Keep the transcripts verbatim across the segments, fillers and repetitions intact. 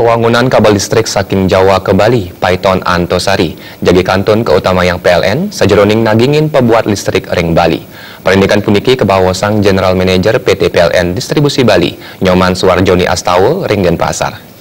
Wangunan kabel listrik saking Jawa ka Bali, paiton Antosari, jagi kantun kautamahang P L N, sajeroning nagingin pabuat listrik ring Bali. Parindikan puniki kabahosang General Manager P T P L N Distribusi Bali, Nyoman Suwarjoni Astawa ring Denpasar.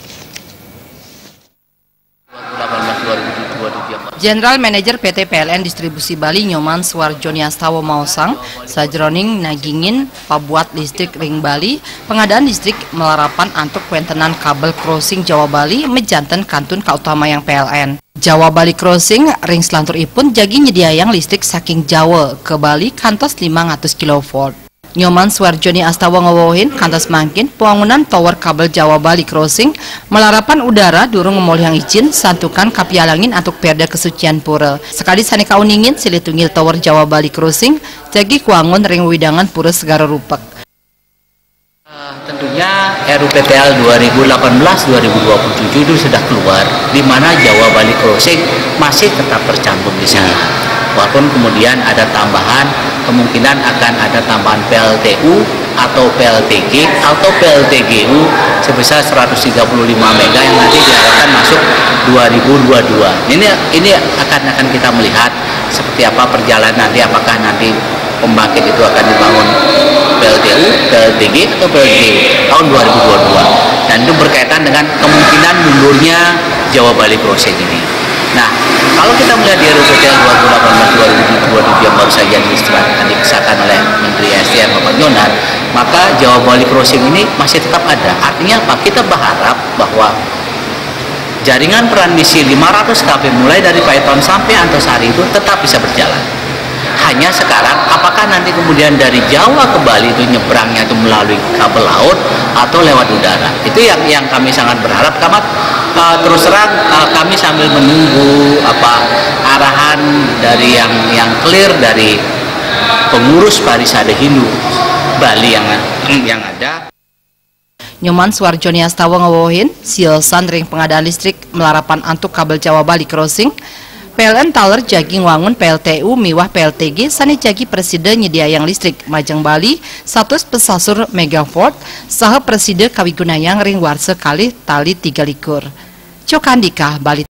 General Manager P T P L N Distribusi Bali Nyoman Suwarjoni Astawa maosang, sajeroning nagingin pabuat listrik ring Bali, pengadaan listrik malarapan antuk kawéntenan kabel crossing Jawa Bali majanten kantun kautamahang P L N. Jawa Bali Crossing ring selanturipun jagi nyediayang listrik saking Jawa ka Bali kantos limang atus kilovolt. Nyoman Suwarjoni Astawa ngawewehin, kantos mangkin pawangunan tower kabel Jawa Bali Crossing malarapan udara durung ngamolihang ijin santukan kapialangin antuk Perda Kasucian Pura. Sakadi sané kauningin, silih tunggil tower Jawa Bali Crossing jagi kawangun ring wewidangan Pura Segara Rupek. Tentunya R U P T L dua ribu delapan belas dua ribu dua puluh tujuh itu sudah keluar, di mana Jawa Bali Crossing masih tetap tercantum di sana. Walaupun kemudian ada tambahan, kemungkinan akan ada tambahan P L T U atau P L T G atau P L T G U sebesar seratus tiga puluh lima mega yang nanti diharapkan masuk dua ribu dua puluh dua. Ini ini akan akan kita melihat seperti apa perjalanan nanti, apakah nanti pembangkit itu akan dibangun P L T U, P L T G atau P L T G U tahun dua ribu dua puluh dua. Dan itu berkaitan dengan kemungkinan mundurnya Jawa Bali Crossing ini. Nah, kalau kita melihat di R U P T L dua ribu delapan belas dua ribu dua puluh tujuh yang baru saja diserah- disahkan oleh Menteri S D M Bapak Nyoman, maka Jawa Bali Crossing ini masih tetap ada. Artinya apa? Kita berharap bahwa jaringan transmisi lima ratus K V mulai dari Paiton sampai Antosari itu tetap bisa berjalan. Hanya sekarang, apakah nanti kemudian dari Jawa ke Bali itu nyebrangnya itu melalui kabel laut atau lewat udara? Itu yang yang kami sangat berharap. Kamat, eh, terus terang, eh, kami sambil menunggu apa arahan dari yang yang clear dari pengurus Parisade Hindu Bali yang yang ada. Nyoman Suwarjoni Astawa ngawewehin, siosan ring pengadaan listrik malarapan antuk kabel Jawa Bali Crossing, P L N taler jagi ngwangun P L T U miwah P L T G sané jagi prasida nyediayang listrik majeng Bali satus pesasur megavolt saha prasida kawigunayang ring warsa kalih tali tiga likur. Cokandika, Bali.